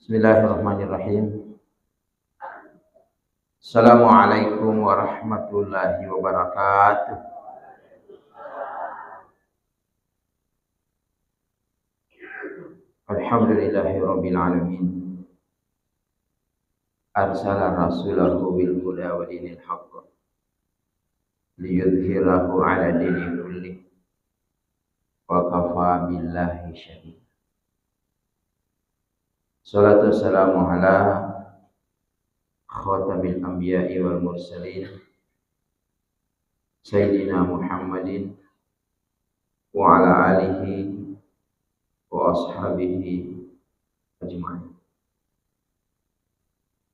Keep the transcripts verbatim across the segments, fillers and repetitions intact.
Bismillahirrahmanirrahim. Assalamualaikum warahmatullahi wabarakatuh. Alhamdulillahi rabbil alamin. Arsala rasulahu bil huda wa dinil haqq liyudhhirahu ala dini kulli wa kafa billahi syahida. Salatu wassalamu ala khatamil anbiya'i wal mursalin, Sayyidina Muhammadin wa ala alihi wa ashabihi ajma'in.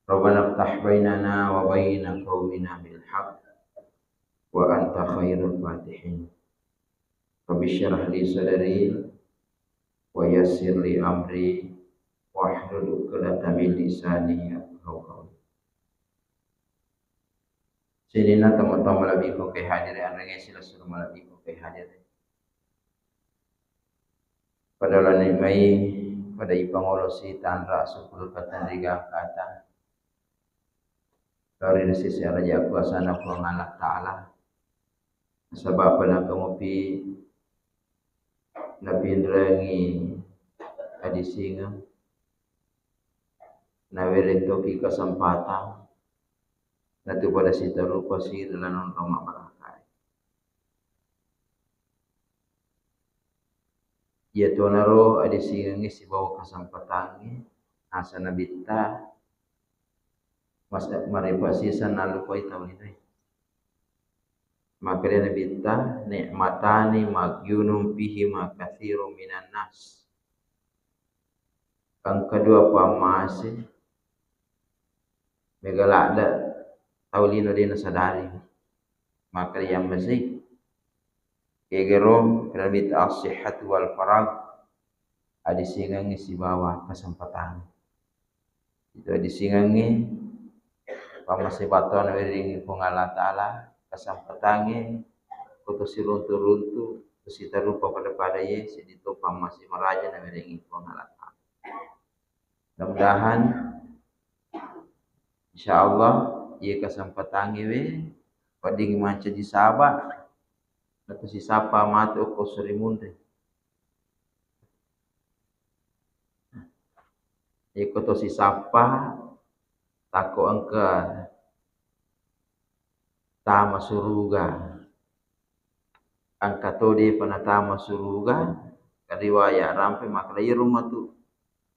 Rabbana iftah bainana wa baina qaumina bil haqq wa anta khairul fatihin. Rabbi syrah li sadri wa yassir li amri wahlul uqdatam min lisani yafqahu qawli. Sininna tomatoa malebbiku engkae hadere, anrenge silessureng malebbiku engkae hadere. Pada ulani mai, pada ipangolosi tanra sukkuru katenrigang kata. Lori sisi araja kuasana Puang Allah Ta'ala. Nasaba pada engka mupi napinrengi adisingeng, nawereng toki kesempatan, natu pada sitarupa si ri laleng onrong mabbarakkai. Iyatonaro adisingengnge sibawa kesempatangnge, asa nabitta mas-, marepa siseng nallupai tau linoe. Makkeda nabitta, "Ni'matani maghyunun fihima katsirun minan nas." Engka dua pammase mega ladde tau lino de nasadari. Makkeda yammasei. Kegero nabitta as-sihhatu wal faragh, adisingengnge sibawa kesempatan. Itu adisingengnge pammasé battoanna wéréngngi Puang Allah Ta'ala, kesempatangngé koto siruntu-runtu, sitarupa pada-pada yé, séddi to pammasé maraja nawéréngngi Puang Allah Ta'ala. Mudah-mudahan, insyaallah, yé kesempatangngé wé, wedding mancaji saba, nato sisappa matu okko sorimunré. Iko to sisappa, takko engka tama suruga. Engka to dé'pa natama suruga, riwaya rampe makkeda iyaro matu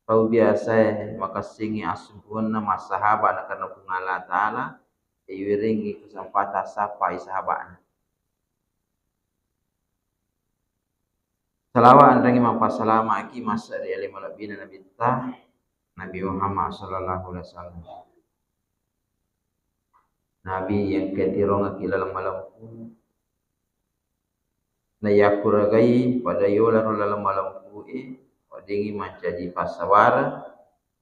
tau biasaé makessingngi assumpungenna massahaba na karena Puang Allah Ta'ala, iwéréngngi kesempatan sappai sahaba'na. Salawa enrengngi mappassalama'ki massa ri alé malebbina Nabitta, Nabi Muhammad sallallahu alaihi wasallam. Nabi engka tirongekki laleng malempu, nayakkuragai pada yolaro laleng malempu'é, weddingngi mancaji passawareng,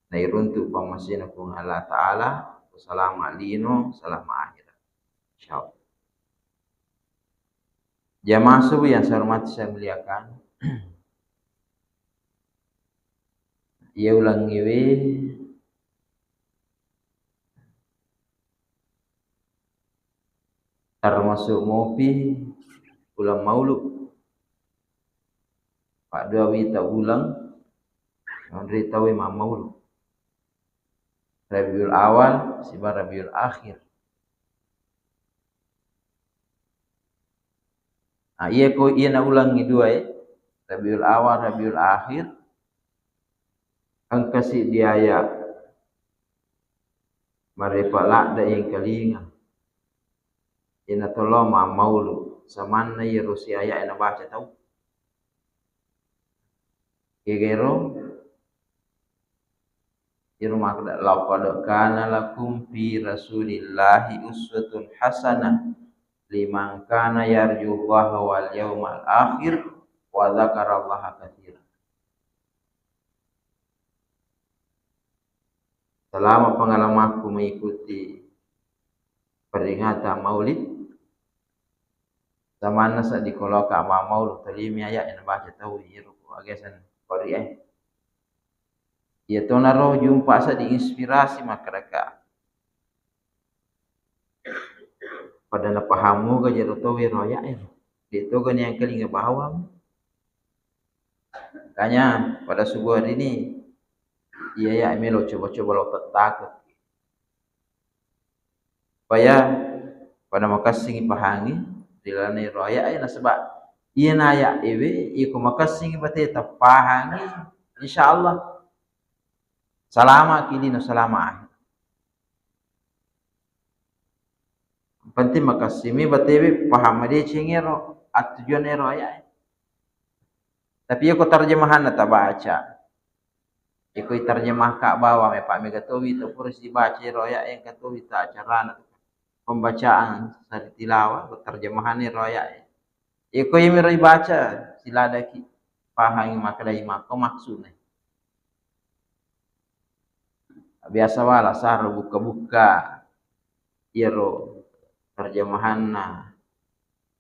nairuntu pammaséna Puang Allah Ta'ala, salama lino, salama ahéra. Insyaallah. Jamaah subuh yang saya hormati, saya muliakan. Iya ulengngiwi termasuk mopi uleng maulud. Padduawi tau uleng, onri tauwi mammaulud. Rabiul Awal siba Rabiul Akhir. Ah, iya ko iya na ulengngi duaé, Rabiul Awal, Rabiul Akhir, engka siddi aya marepa ladde engkalinga. Ina tolo mammaulu, samanna iyaro si aya nabaca tau. Kegero Iro makkeda, "Laqad kana lakum fi Rasulillahi uswatun hasanah liman kana yarjullaha wal yawmal akhir wa dzakarallaha katsira." Selama pengalamanku mengikuti peringatan Maulid, samanna seddi koloka mammaulu, tolimi aya nabaca tau iro ko agesan kori e. Iyatonaro jumpa sedding inspirasi makkadaka. Pada napahammu ga jero tau ero aya'e. De' toga niangkalinga bawang. Makanya pada subuh hari ini, iya ya melo coba-coba lo tettake. Supaya pada makessing ipahangi ri lalenna ero aya'e, nasaba iyena aya'ewe iko makessing ibateta pahangi, insyaallah salama ki lino, salama akhir. Penting makessimi batewe paham madeceng ero attujuan ero aya'e. Tapi iyako terjemahanna tabaca, iko iterjemahka bawang, mepa mega towi to pura sibaca ero aya'e, engka towi ta acarana, pembacaan sari tilawa, terjemahan ero aya'e. Iko iyamiro ibaca, siladaki pahangi makkedai makko maksudna. Biasa wala saro bukka-bukka iyaro terjemahanna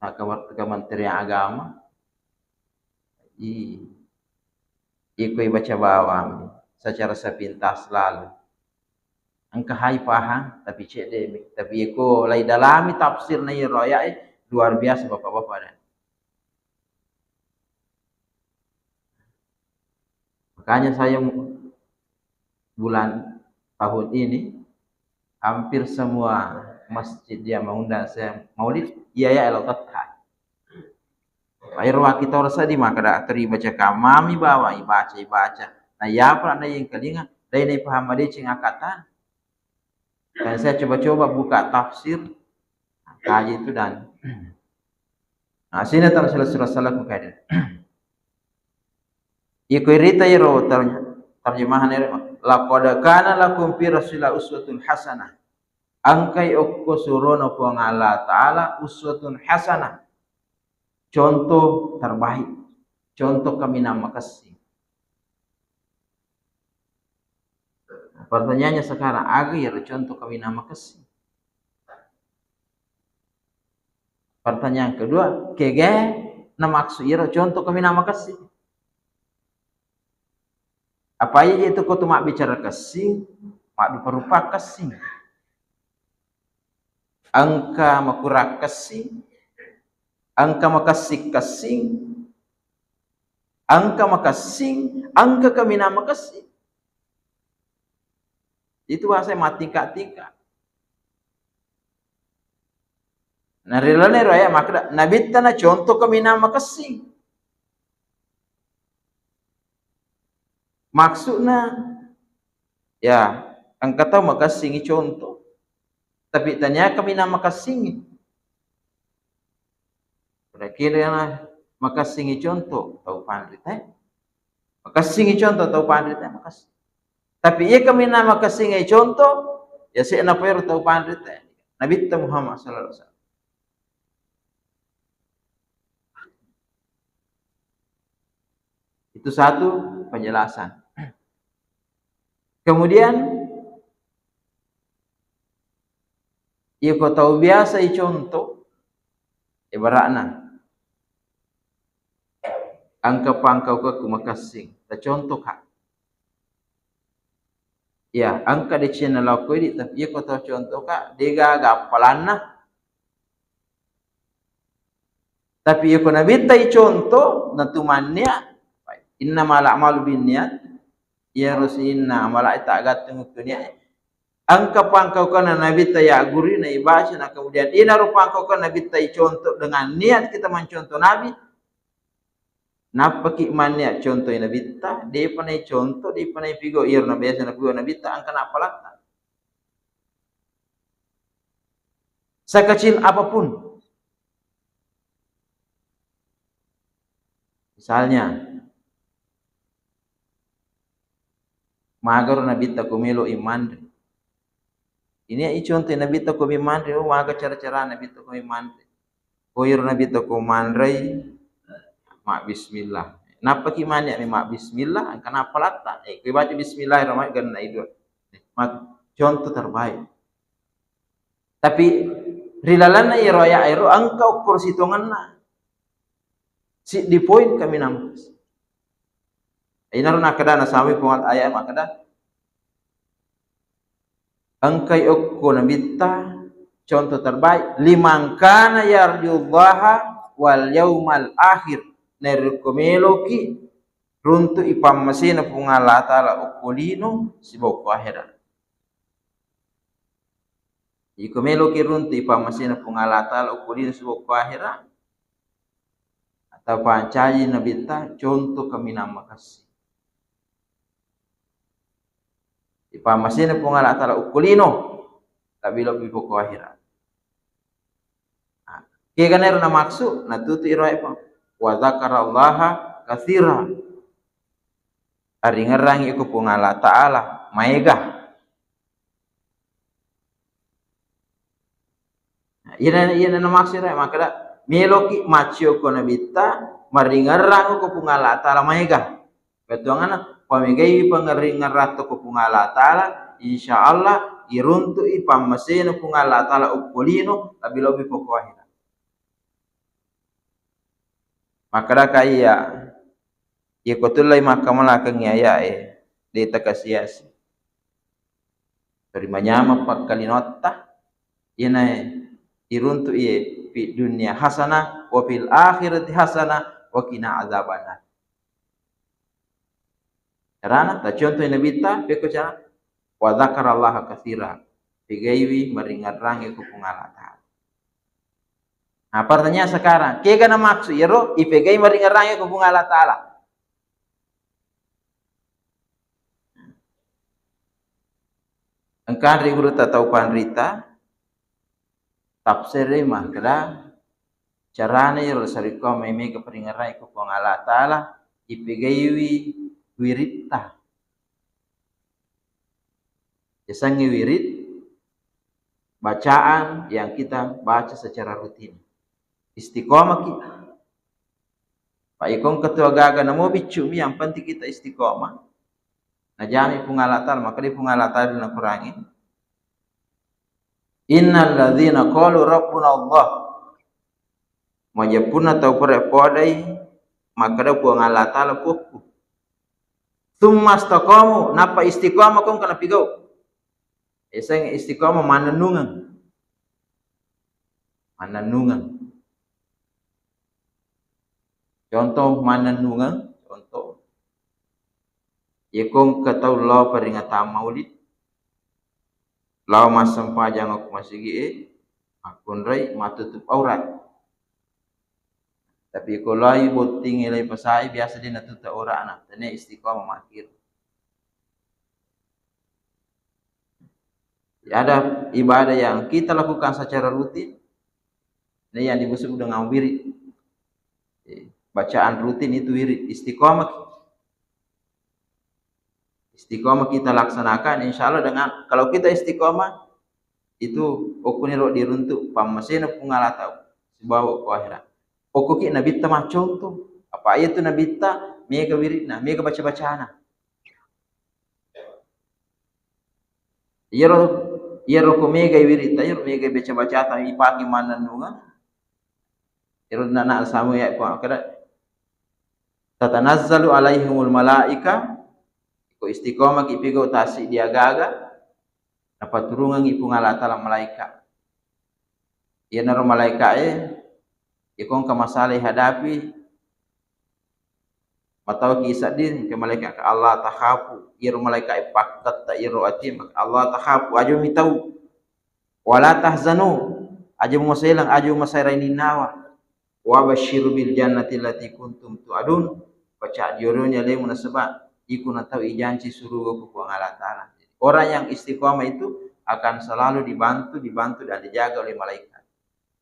na Kemer-, Kementerian Agama. I, iko ibaca bawang secara sepintas lalu. Engka hai pahang, tapi cedde mi. Tapi iko lai dalami tafsirna iyaro aya'e, luar biasa, Bapak-bapak dan Makanya saya mu-, bulan tahun ini hampir semua masjid dia mengundang saya maulid, iya ya, elo tettai. Air waki tau rasa di maka da teri baca kamami bawa ibaca, ibaca. Nah, iya apa na yang kelinga, dai na paham madeceng akatan. Dan saya coba-coba buka tafsir, kaji itu dan, nah, sini tafsir surah Salah ku kaji. Iko irita iro ter-, terjemahan iro, "Laqad kana lakum fi Rasulillah uswatun hasanah." Engkai okko surono Puang Allah Ta'ala uswatun hasanah. Contoh terbaik. Contoh kaminang makessing. Pertanyaannya sekarang, aga iyaro contoh kaminang makessing? Pertanyaan kedua, kega namaksud iyaro contoh kaminang makessing? Apa iya tu ko tu mabbicara kessing, maddupa-rupa kessing. Engka makurang kessing, engka makessing-kessing, engka makessing, engka kaminang makessing. Itu bahasa mattingka-tingka. Nah, ri lalenna ero aya'e makkeda, Nabitta na contoh kaminang makessing. Maksudna, ya, engka tau makessingi contoh, tapi tania kaminang makessingi. Kira-kira makessingi contoh tau panrita. Makessingi contoh tau panrita, makessing. Tapi iya kaminang makessingi contoh, ya, se'na poro tau panrita. Nabitta Muhammad sallallahu alaihi wasallam. Itu satu penjelasan. Kemudian, iya ko tau biasa icontoh, ibaratna, engka pangkaukekku makessing, tacontoh ka. Iya, engka decenna lao ko idi, tapi iya ko tau contoh ka, degaga appalanna. Tapi iya ko Nabitta icontoh, natu mannia, innama al a'malu binniyat, iyaro sininna amala e tagattung tu niat. Engka pangkaukanna Nabitta yaggurui na ibaca, na kemudian inaro pangkaukanna Nabitta icontoh dengan niat kita mencontoh Nabi. Nappaki mannia contoh Nabitta, depa naicontoh, depa naipigau, iyaro na biasa napigau Nabitta, engka nappalatta. Sekecil apapun. Misalnya, magaro Nabitta ko melo i manre. Ini icontoh Nabitta ko mi manre, oh, maga cara-cara Nabitta ko mi manre. Ko iro Nabitta ko manrei, ma bismillah. Nappaki mannia mi ma bismillah, engka nappalatta. Eh, ko baca bismillahirrahmanirrahim, genna idua. Ma-, contoh terbaik. Tapi ri lalenna iyaro aya'e ro engka ukkoro sitongenna. Siddi poin kaminang. Inaro nakkeda, nasamai Puang Allah ayat makkeda, engkai okko nabitta contoh terbaik, "Liman kana yarjullaha wal yaumal akhir." Narekko meloki runtu'i pammasena Puang Allah Ta'ala okko lino sibawa okko akhirat. Iko meloki runtu'i pammasena Puang Allah Ta'ala okko lino sibawa okko akhirat, atau pancaji nabitta contoh kaminang makessing. Ipammasena Puang Allah Ta'ala okko lino, tapi lebbi poko akhirat. Nah, kegana ero namaksud, natutu iro ayat, "Wa dzakarallaha katsira." Aringerrangi ko Puang Allah Ta'ala maega. Nah, iyana, iyana namaksud ero makkeda, meloki maccio ko nabitta, maringerrang ko Puang Allah Ta'ala maega. Bettuanganna, pamegaiwi pangerri-, ngerratto ko Puang Allah Ta'ala, insya Allah iruntu'i pammasena Puang Allah Ta'ala okko lino, tapi lebbi poko akhirat. Makkeda ka iya, iya ko tullai makkamalakeng iya, iya, eh, de' takasiasi. Tori manyameng pakkalinotta, iyana iruntu iye, "Fid dunya hasanah, wa fil akhirati hasanah, wa qina adzabannar." Carana, tacontoi nabitta, pekko cara, "Wa dzakarallaha katsira." Pegaiwi maringerrangi ko Puang Allah Ta'ala. Nah, pertanyaan sekarang, kega namaksud iyaro ipegai maringerrangi ko Puang Allah Ta'ala? Engka ri gurutta tau panrita, tafsir makkeda, carana iyaro sarekkoa maega paringerrangi ko Puang Allah Ta'ala, ipegaiwi wiritta. Yasengnge wirid, bacaan yang kita baca secara rutin. Istiqomah ki. Pa ikong ketua gaga namo biccumi, yang penting kita istiqomah. Najami Puang Allah Ta'ala, makkeda Puang Allah Ta'ala na Quran e, "Innal ladzina qalu rabbuna Allah." Majeppunna tau pura podai makkeda Puang Allah Ta'ala Puakku. "Tsumma istaqamu," nappa istiqomah kong kana pigau. Eseng istiqomah mannennungeng. Mannennungeng. Contoh mannennungeng, contoh. Yekong ke tau lao peringatan Maulid, lao massempajang ko masigi e, makkunrai matutup aurat. Tapi ko lai botting e, lai pasai, biasa de' natutup auratna, tania istiqomah makkiro. Ada ibadah yang kita lakukan secara rutin, ini yang disebut dengan wirid. Bacaan rutin itu wirid, istiqomah. Istiqomah kita laksanakan, insya Allah dengan, kalau kita istiqomah, itu okkoniro diruntu pammasena Puang Allah Ta'ala sibawa ko akhirat. Okkoki nabitta macconto, apa iya tu nabitta mega wiridna, mega baca-bacana. Iyaro, iyaro ko mega wiritta, iyaro mega baca-bacata ipake mannennungeng. Iyaro nana samu ya ko kada, "Tatanazzalu alaihimul malaika." Ko istiqomah ki pigau tasi diagaga, napaturungengi Puang Allah Ta'ala malaika. Iyanaro malaika e, ikong ke masalah hadapi, matau ki sedding ke malaika ke, "Allah takhafu." Iyaro malaika e pakketta iyaro ati, "Allah takhafu, aja mitau. Wala tahzanu, aja museleng, aja masairai ninnawa. Wa basyiru bil jannati allati kuntum tu'adun." Baca dioroni alemu nasaba iko natau ijanci suruga ku Puang Allah Ta'ala. Orang yang istiqomah itu akan selalu dibantu, dibantu dan dijaga oleh malaikat.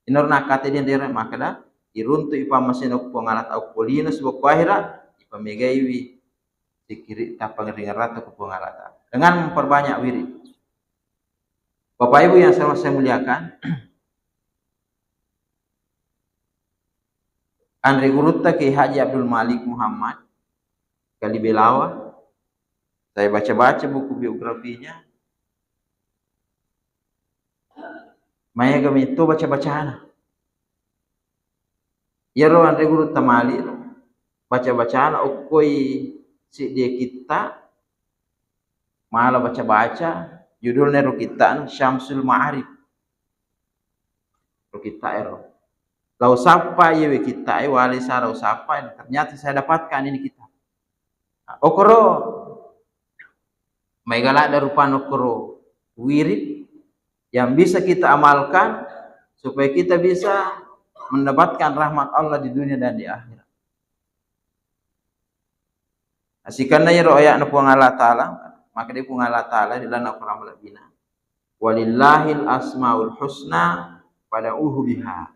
Inaro nakkate dia dera makkeda, iruntu ipammasena Puang Allah Ta'ala okko lino sibawa okko akhirat, ipamegaiwi sikiri tapangeringerata ku Puang Allah Ta'ala dengan memperbanyak wirid. Bapak Ibu yang sama saya muliakan, anre gurutta Kiai Haji Abdul Malik Muhammad Kalibelawa, saya baca-baca buku biografinya, maega metto baca-bacana. Iyaro anre gurutta Malik ro, baca-bacana okkoi siddi kitta, mala baca-baca, judulna ero kittana Syamsul Ma'arif. Ero kitta ero. Lau sappa iyewe kitta e, wale sara usappa, ternyata saya dapatkan ini kitta. Okoro, maega ladde rupanna okoro wirid yang bisa kita amalkan supaya kita bisa mendapatkan rahmat Allah di dunia dan di akhirat. Sikenna iyaro aya'na Puang Allah Ta'ala, makkeda Puang Allah Ta'ala ri lalenna Al-Quran malebbina, "Walillahil asmaul husna fad'uhu biha."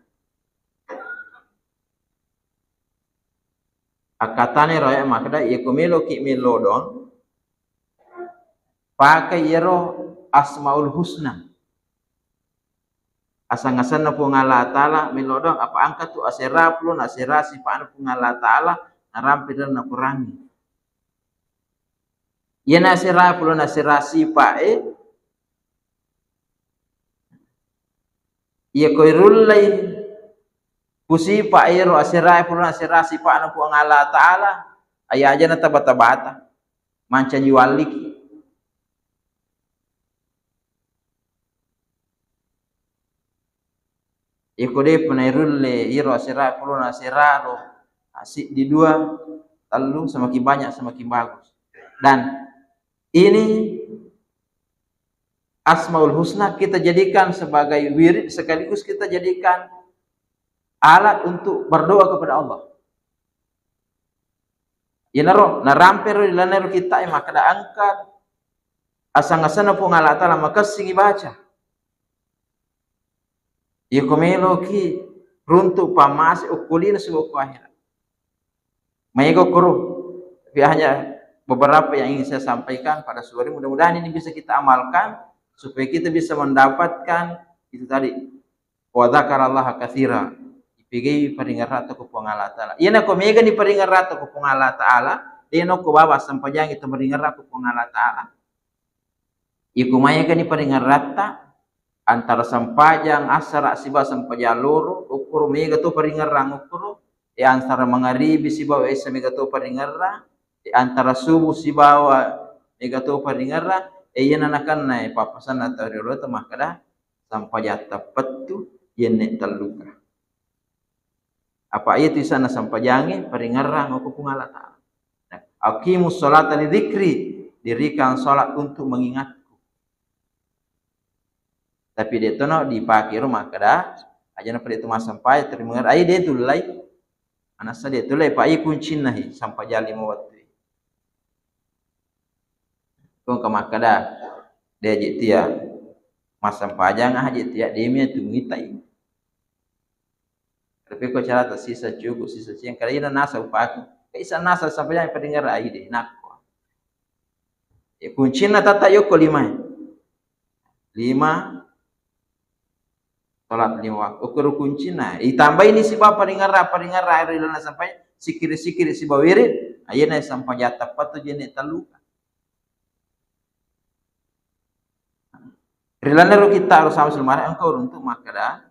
Akkatana ero aya' makkeda, iyako meloki mello doang, pakai iyaro Asmaul Husna. Aseng-asenna Puang Allah Ta'ala mello doang, apa engka tu asera pulona asera sipa'na Puang Allah Ta'ala narampe ri lalenna Kurangnge. Iyana asera pulona asera sipa'e, iyako irullei pusipa ero asera pulona asera sipa'na Puang Allah Ta'ala, aja-aja na taba-tabata, mancaji walliki. Iko de'pa nairulle iro asera pulona asera ro, siddi, dua, tellu, semakin banyak semakin bagus. Dan ini Asmaul Husna kita jadikan sebagai wirid sekaligus kita jadikan alat untuk berdoa kepada Allah. Iyanaro narampe ro ri lalenna ro kitta e makkeda engka aseng-asenna Puang Allah Ta'ala makessing ibaca. Iyako meloki runtu pammase okko lino sibawa okko akhirat. Maega koro. Tapi hanya beberapa yang ingin saya sampaikan pada sore. Mudah-mudahan ini bisa kita amalkan supaya kita bisa mendapatkan itu tadi. Wa dzakarallaha katsira. Ipegei paringerrang ko Puang Allah Ta'ala. Iyana ko megani paringerrang ko Puang Allah Ta'ala, de'no ko baba sempajangi to maringerrang ko Puang Allah Ta'ala. Iko maegani paringerratta antara sempajang assara sibawa sempajang loro, okkoro mega to paringerrang okkoro, e antara mangaribi sibawa esa mega to paringerrang, e antara subuh sibawa mega to paringerrang, e iyana nakenna e pappasenna tau rioloe to makkeda, sempajang teppettu, yenne telluka. Apa iya tu isanna sempajangnge paringerrang ko Puang Allah Ta'ala. Nah, aqimus sholata li dzikri, dirikan salat untuk mengingatku. Tapi de' tono dipake ro makkeda, aja na pada itu massempajang, terima kasih. Ai de' tullai. Manessa de' tullai, pa iya kuncinna hi, sempajang lima wettu. Ko engka makkeda, de' aja tia massempajang, aja tia de' mi tu mitai. Tapi ko carata sisa cukup, sisa ceng, kada ina nasa upaku. Ka isa nasa sampai jangan padengar ai de' nakko. Ya, kuncinna tata yoko lima. Lima, salat lima waktu. Ukur kuncinna. Itambai ni sibawa paringerra, paringerra ri lalenna sampai sikiri-sikiri sibawa wirid. Ayana sempajang teppettu jenne telluka. Ri lalenna ro kitta ro sama sulmare engka uruntu makkeda,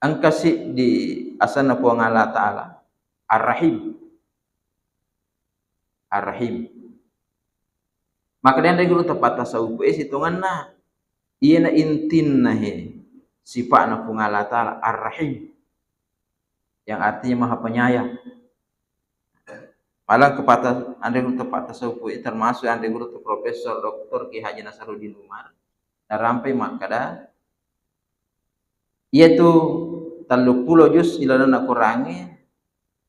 engka siddi asenna Puang Allah Ta'ala, Ar-Rahim. Ar-Rahim. Makkeda anre guru tepat tasawuf e sitongenna, iyana intinna he sipa'na Puang Allah Ta'ala, Ar-Rahim. Yang artinya Maha Penyayang. Malah kepatah anre guru tepat tasawuf e, termasuk anre guru tu Profesor Doktor Kiai Haji Nasaruddin Umar, narampai makkeda, iyatu telluppulo juz ilalenna Qurangnge,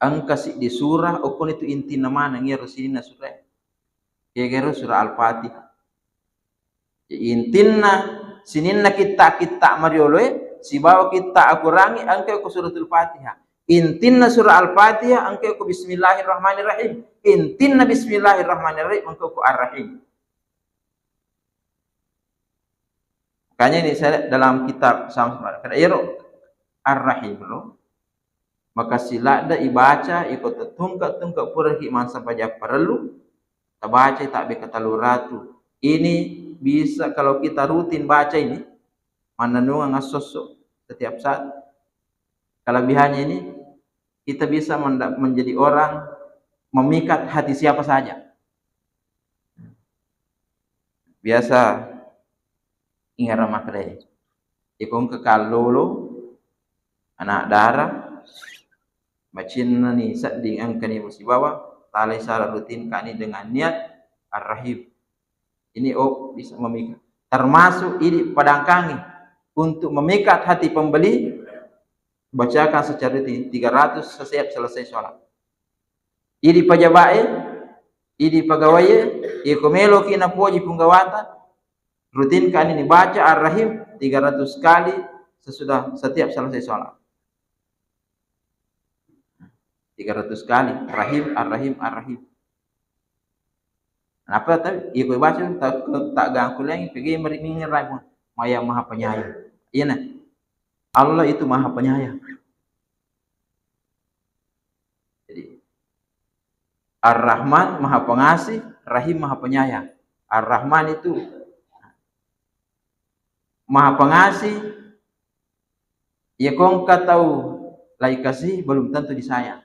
engka siddi surah, okkoni tu intinna maneng iyaro sininna surah. Kegero surah Al-Fatihah. Intinna sininna kitta-kitta marioloe sibawa kitta Al-Qurangnge engka ko Suratul Fatihah. Intinna surah Al-Fatihah engka ko Bismillahirrahmanirrahim. Intinna Bismillahirrahmanirrahim engka ko Ar-Rahim. Makanya ini saya dalam kitab Samsung kada ero Ar-Rahim lo. Maka siladda ibaca iko tetungka-tungka puraki mansapajang parellu, tabacai tabbe katellu ratu. Ini bisa kalau kita rutin baca ini, mannennungeng esso-esso setiap saat. Kelebihannya ini, kita bisa menda-, menjadi orang memikat hati siapa saja. Biasa ingerang makkeda, iko engka kallolo, anak dara, macinnani sedding engkani musibawa, talai sala rutin kani dengan niat ar-rahim. Ini, oh, bisa memikat. Termasuk idi padangkangi untuk memikat hati pembeli, bacakan secara rutin tiga ratus setiap selesai sholat. Idi pajabae, idi pegawaiye, iko meloki napoji punggawata, rutin kani ni baca Ar-Rahim tiga ratus kali sesudah setiap selesai sholat. Tiga ratus kali, Rahim, Ar-Rahim, Ar-Rahim. Kenapa? Tapi iko baca tak, tak ganggu lagi, pergi meri-, mingerai pun. Maya Maha Penyayang. Iya, nah. Allah itu Maha Penyayang. Jadi, Ar-Rahman Maha Pengasih, Rahim Maha Penyayang. Ar-Rahman itu Maha Pengasih, iya ko engka tau lai kasih, belum tentu disayang.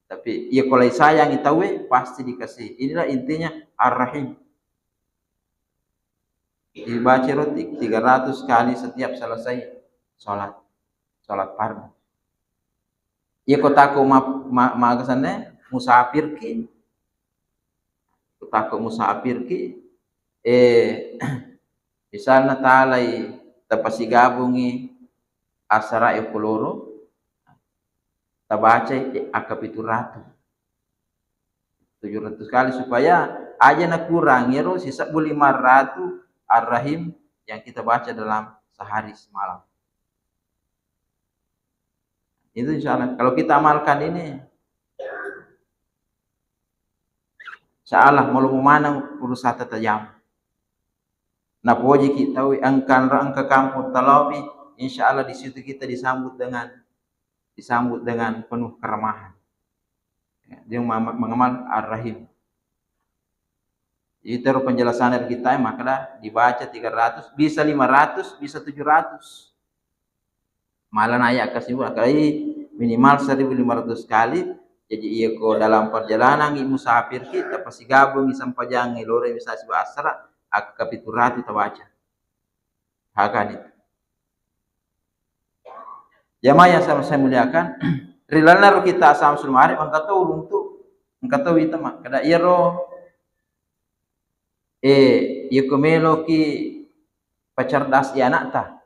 Tapi iya ko lai sayangi tauwe, pasti dikasih. Inilah intinya Ar-Rahim. Dibaca ro ti-, tiga ratus kali setiap selesai sholat, sholat fardu. Iya ko tako ma-, ma-, magasanne musafirki, ko tako musafirki, eh, misalna talai tapasigabungi asara e koloro, tabacai, eh, akka pitu ratu. Tujuh ratus kali, supaya aja nakurang ero sisebbu lima ratu Ar-Rahim yang kita baca dalam sehari semalam. Itu insya Allah. Kalau kita amalkan ini, insya Allah, mau maneng urusan tajam. Napojiki tau engka, engka kampung talobi, insya Allah di situ kita disambut dengan, disambut dengan penuh keramahan. Ya, dia ma-, mengamal Ar-Rahim. Jadi terus penjelasan dari kita, maka dah dibaca tiga ratus, bisa lima ratus, bisa tujuh ratus. Malah naik ke situ, kai minimal seribu lima ratus kali. Jadi iya ko dalam perjalanan i musafir kita pasti gabung i sempajang i lore misal siba asara, akka pitu ratu tabaca. Hakan itu. Jamaah yang sama saya muliakan, ri lalenna ro kita Samsul Ma'arif, engka to uruntu, engka to wita ma-, kada iyaro, eh, iya ko meloki pacerdas i anakta.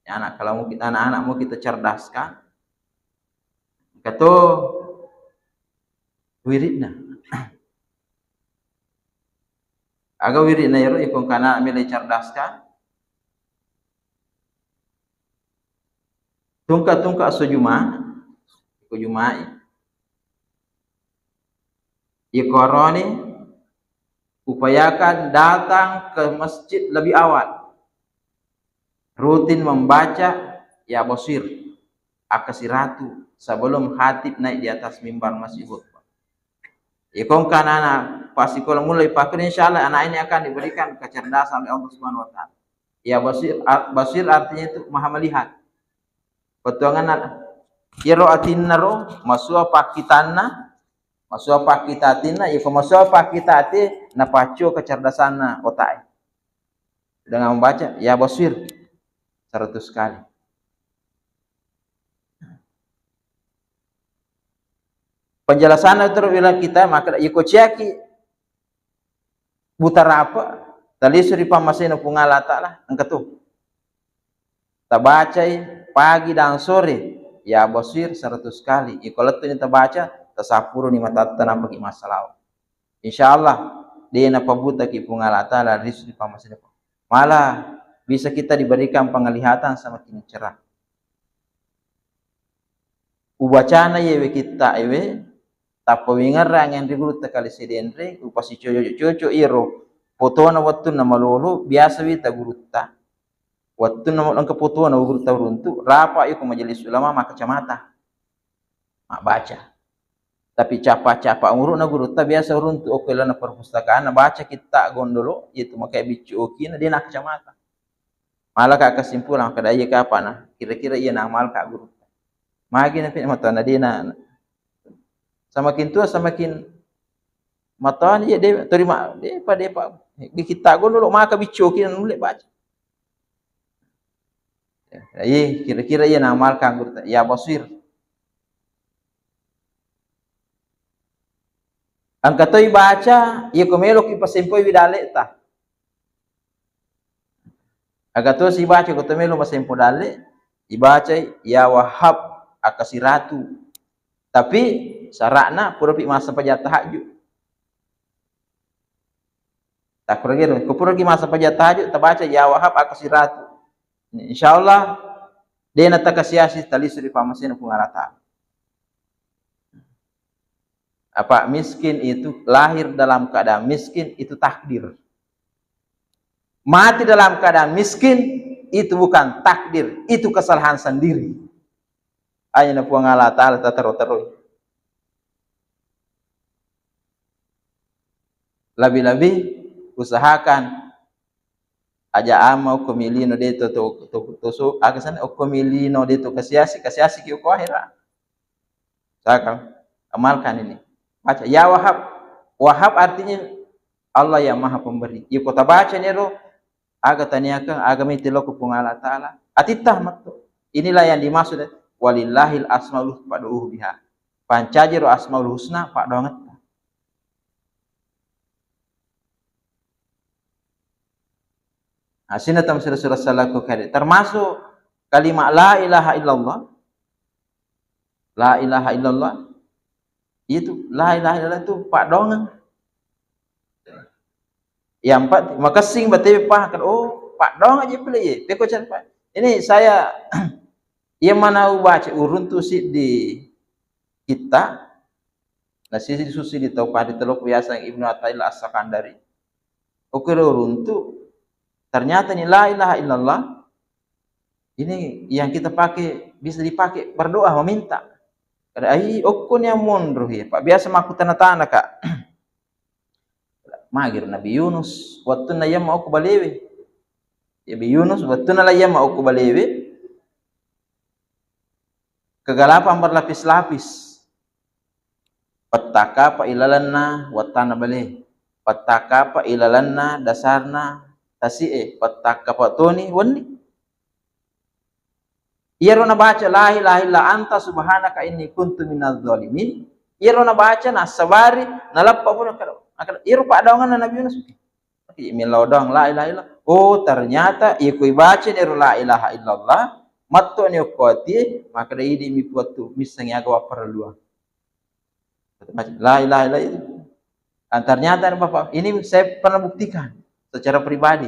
Ya, anak, kalau mau kita, anak-anak mau kita cerdaskan, engka to wiridna. Aga wiridna ero, iko engka anak melo cerdaska. Tungka-tungka esso Juma, iko Jumai. Iko aroni, upayakan datang ke masjid lebih awal. Rutin membaca Ya Basir, akka siratu sebelum khatib naik di atas mimbar masjid khutbah. Iko engka anak-anak pasikola mulai pakkeda, insya Allah anak ini akan diberikan kecerdasan oleh Allah Subhanahu wa Ta'ala. Ya Basir, ar-, Basir artinya itu maha melihat. Bettuanganna, iyaro atinna ro, masua pakkitanna, masua pakkita atinna, iko masua pakkita ati, napaccio kecerdasanna otak e. Dengan membaca, Ya Basir, seratus kali. Penjelasanna terus bilang kita, maka iko ciaki buta rape, talisu ri pammasena Puang Allah Ta'ala, engka tu. Tabacai pagi dan sore, Ya Basir seratus kali. Iko lettu ni tabaca, tasapuruni matatta nampaki massalawa. Insya Allah, de napabutaki Puang Allah Ta'ala ri pammasena. Malah bisa kita diberikan penglihatan semakin cerah. Ubacana yewe kitta ewe, tappa wingerrang enre gurutta kali sedenre, upasicoco-coco iro fotona wettunna malolo, biasa wita gurutta. Wettunna engka fotona gurutta uruntu, rapa iko majelis ulama makkacamata. Mabbaca. Tapi capa-capa umuru'na gurutta biasa uruntu okko lana perpustakaan, baca kitta gondolo, itu makai biccu okina, de nakkacamata. Malaka kesimpulan kada iya kapana, kira-kira iya namalka gurutta. Magi napi matoanna dena. Samakin tua samakin matoani je de terima depa depa. Di kita go dulu maka biccoki nulle baca. Ya, iya, kira-kira iya naamalkan guru ta. Ya Basir. Engka toi baca, iya ko meloki pasempoi wi dalle'ta. Aga to sibaca ko to melo masempo dalle, ibacai ya Wahhab akka siratu. Tapi syaratna purapi massempajang tahajud. Takkuragero, ko puraki massempajang tahajud, tabaca ya Wahhab akka siratu. Insyaallah, dena takasiasi talisu ri pammasena Puang Allah Ta'ala. Apa miskin itu, lahir dalam keadaan miskin itu takdir. Mati dalam keadaan miskin itu bukan takdir, itu kesalahan sendiri. Aina Puang Allah Ta'ala tataro-taroi. Lebih-lebih usahakan aja ama okko milino de to, to, to, to so, aga sana okko milino de to kasiasi, kasiasi ki okko akhirat. Misalkan, amalkan ini. Baca, ya Wahhab. Wahhab artinya Allah yang Maha Pemberi. Iya ko tabaca nero, aga taniakeng, aga mete loko Puang Allah Ta'ala. Atitta metto. Inilah yang dimaksud walillahil asmaul husna fad'uhu biha. Pancajiro asmaul husna paddoangetta. Nah, sini tam sudah surah salaku kade. Termasuk kalimat la ilaha illallah. La ilaha illallah. Itu la ilaha illallah itu paddoangeng. Yang empat, makessing batewe paham kan. Oh, paddoangeng aja pile ye. Peko can, Pak. Ini saya yang mana baca uruntu siddi kitta. Nah, sisi susi di tau padi telok biasa Ibnu Athaillah As-Sakandari. Oke, lo runtu. Ternyata nih la ilaha illallah ini yang kita pakai, bisa dipakai berdoa, meminta. Kada ai okko ni monro ya. Pak biasa maku tana-tana, Kak. Magir Nabi Yunus, wattunna yamma okko balewe. Nabi Yunus, wattunna la yamma okko balewe. Kegelapan berlapis-lapis. Pettakapa ilalenna wattanna bale. Pettakapa ilalenna dasarna tasi'e. Pettakapa toni wenni. Iyaro nabaca la ilaha illa anta subhanaka inni kuntu minadz dzalimin. Iyaro nabaca nassabari naleppa pura kada. Iyaro paddoangenna Nabi Yunus. Tapi millau doang la ilaha illallah. Oh, ternyata iko ibaca ni ro la ilaha illallah, matto ni okko ati, maka da idi mi puattu missengi aga wapparelluang. La ilaha illallah itu. Dan ternyata Bapak, ini saya pernah buktikan secara pribadi.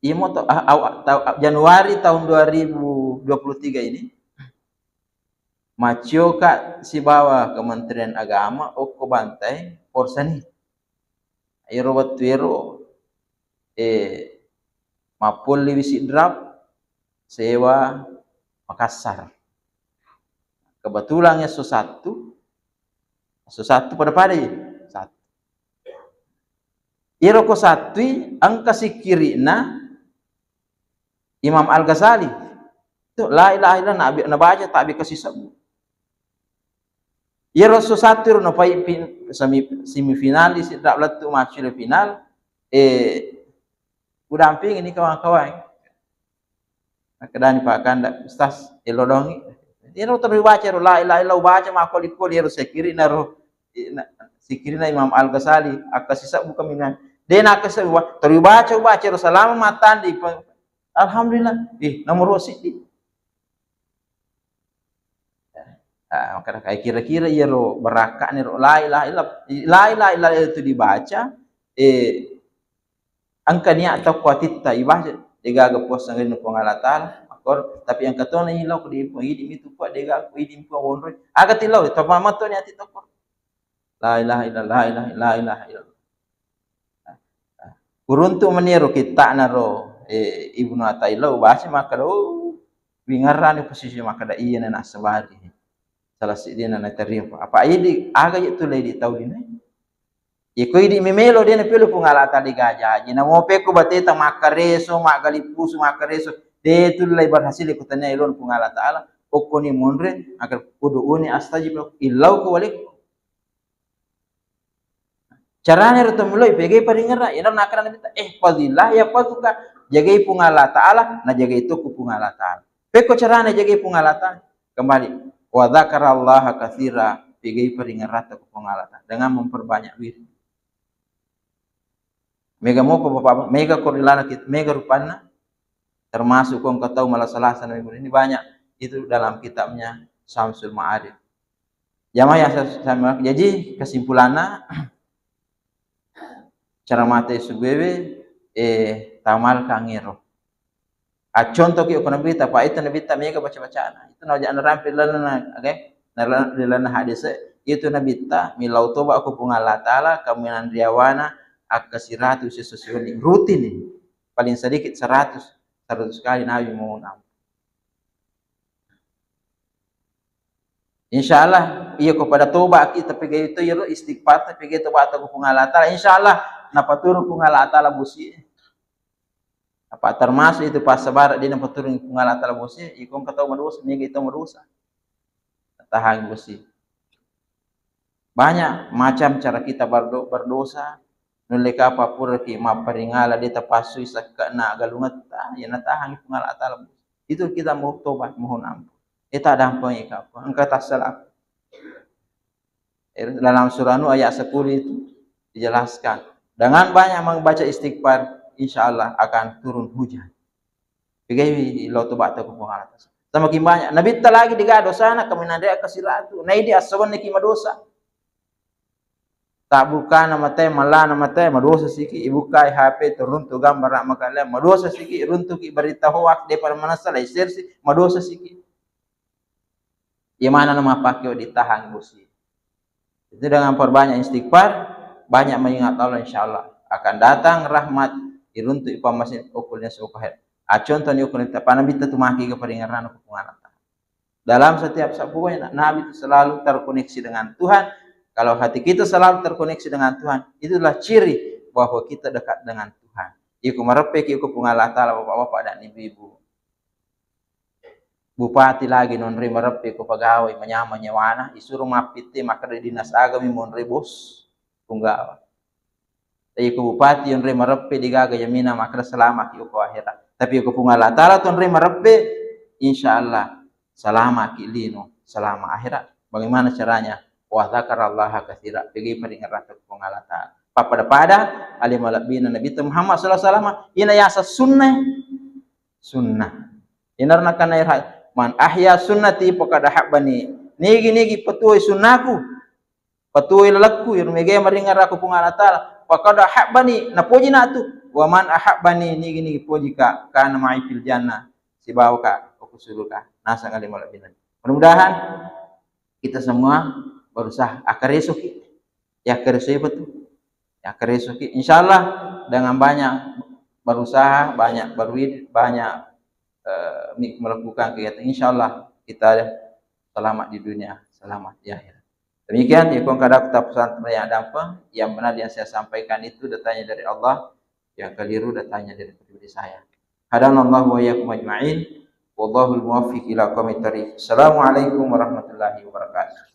Imo to, ah, aw-, tau-, Januari tahun dua ribu dua puluh tiga ini, macioka sibawa Kementerian Agama okko Bantaeng Porsani. Ero wettu ero, eh, mappolliwi Sidrap sewa Makassar. Kebetulan esso Sattu, esso Sattu pada-pada i, Sattu. Iyaro ko Sattui engka sikkiri'na Imam Al-Ghazali. Tu la ilaha illallah nabi-, nabaca tabi kasi sebbu. Iyaro esso Sattu ro napai pin-, semi-, semifinal di Sidrap lettu macule final, eh, udampingi ni kawan-kawan. Makkedani Pak Kanda, "Ustaz, elo dongi." Ero terus baca ro, la ilaha illallah, baca makkoli-koli ero sikkiri'na ro. Ina-, sikkiri'na Imam Al-Ghazali, akka sisebbu kaminang. De' na akka sisebbu, terus baca, baca ro, salama mattandi. Alhamdulillah. Eh, nomor siddi. Ah, makkeda, kira-kira iyaro barakka'ni ro, la ilaha illa, la ilaha illa itu dibaca, eh, engka niat tau ko atitta ibaca, degaga puassangenna Puang Allah Ta'ala, makkoro, tapi engka tona ilau ko di Puang, idi mitu Puang, degaga idi Puang wonroi. Aga tilau, tau mamatto ni ati tau ko. La ilaha illallah, la ilaha, la ilaha illallah. Uruntu meniro kitta'na ro, eh, Ibnu Athaillah, ubasi makkeda, oh, wingarrani posisi makkeda, iya na nassabari. Salah siddina naterima. Apa idi, aga je tu lei di tau dina. Iko idi memelo de' na pelu Puang Allah Ta'ala digajaji. Namo pekko bateta makkareso, maggalippusu, makkareso. De tullai berhasil ko tania ilon Puang Allah Ta'ala, okkoni monre, agar ud'uni astajib lakum, illau ko walek. Carana ro to muloi pegai paringerra, iyana nakkeda Nabitta, "Ihfazillah yahfazka." Jagai Puang Allah Ta'ala, na jagai tokko Puang Allah Ta'ala. Pekko carana jagai Puang Allah Ta'ala? Kembali, "Wa dzakarallaha katsira," pegai paringerratta ko Puang Allah Ta'ala dengan memperbanyak wirid. Mega mopa Bapak, mega korilana kita, mega rupanna, termasuk ko engka tau malasa-lasa na ini banyak itu dalam kitabnya Syamsul Ma'arif. Jamaah yang saya, saya hormati, jadi kesimpulanna, cara mate subuewe, eh, tamalkang ero. Accontoki okko Nabitta, pa itu Nabitta mega baca-bacana. Itu naja narampe lalenna, oke? Nala-, lalenna hadis, itu Nabitta millau toba ko Puang Allah Ta'ala, kaminang riawana akka siratu sesuai rutin. Paling sedikit seratus, seratus kali Nabi mohon ampun. Insya Allah, iya ko pada toba kita pegai itu, iya lo istighfar, pegai toba atau ko Puang Allah Ta'ala. Insya Allah, napaturun Puang Allah Ta'ala bosi. Apa termasuk itu pas sabar, dia napaturun Puang Allah Ta'ala bosi, iko engka tau madosa, mega itu madosa. Tahang bosi. Banyak macam cara kita berdo-, berdosa. Nulle kapa puraki mapparingala, de tapassui sakke'na galungetta, ya natahangi Puang Allah Ta'ala. Itu kita mau tobat, mohon ampun. Eh, tak dampeng ika apa, engka tassalah. Eh, dalam surah Nuh ayat sepuluh itu dijelaskan, dengan banyak membaca istighfar, insya Allah akan turun hujan. Pegaiwi lo tobatta ko Puang Allah Ta'ala. Semakin banyak. Nabitta lagi diga dosana, kaminang de kasiratu. Naidi assabanna ki madosa. Tabbukana mate, mallana mate, madosa siki. Ibukai H P, teruntu gambar makalle, madosa siki. Runtuki berita hoax, depa manessa, lai share si, madosa siki. Iya mana na mappake ditahangi bosi. Itu dengan perbanyak istighfar, banyak mengingat Allah, insya Allah akan datang rahmat, iruntu ipammasin okulnya sokahet. Acontoni okulnya tapana bitta tu maki ke peringaran ko Puang Allah Ta'ala. Dalam setiap saat, pokoknya Nabi itu selalu terkoneksi dengan Tuhan. Kalau hati kita selalu terkoneksi dengan Tuhan, itulah ciri bahwa kita dekat dengan Tuhan. Iko mareppe ki ko Puang Allah Ta'ala, bapak-bapak dan ibu-ibu. Bupati lagi nonroi mareppe ko pegawai manyameng nyawana, isuro mappitte makkeda dinas agami monroi bos Punggawa. Tapi ko bupati onroi mareppe, degaga jamina makkeda salamaki ko akhirat. Tapi ko Puang Allah Ta'ala tonroi mareppe, insya Allah salamaki lino, salama akhirat. Bagaimana caranya? Wa dzakarallaha katsira, pegai paringerratta ko Puang Allah Ta'ala. Pappada-pada ale malebbina Nabitta Muhammad sallallahu alaihi wasallam, ina yasa sunnah, sunnah. Inarna kana ira, "Man ahya sunnati faqad ahabbani." Nigi-nigi patuoi sunnaku, patuoi lalakku, iru mega maringara ko Puang Allah Ta'ala, faqad ahabbani, napoji na tu. "Wa man ahabbani," nigi-nigi pojika, "kana ma'i fil jannah," sibawaka ko suruga. Nasang ale malebbina. Mudah-mudahan kita semua berusaha. Akkaresoki. Ya, akkaresoi betul. Ya, akkaresoki. Insya Allah dengan banyak berusaha, banyak berwirid, banyak, eh, mi-, melakukan kegiatan, insya Allah kita selamat di dunia, selamat di akhirat. Demikian, ya, kong kada aku tak pesan yang dampeng, yang benar yang saya sampaikan itu datangnya dari Allah, yang keliru datangnya dari pribadi saya. Hadanallahu wa iyyakum ajma'in. Wallahul muwaffiq ila aqwamit thariq. Assalamualaikum warahmatullahi wabarakatuh.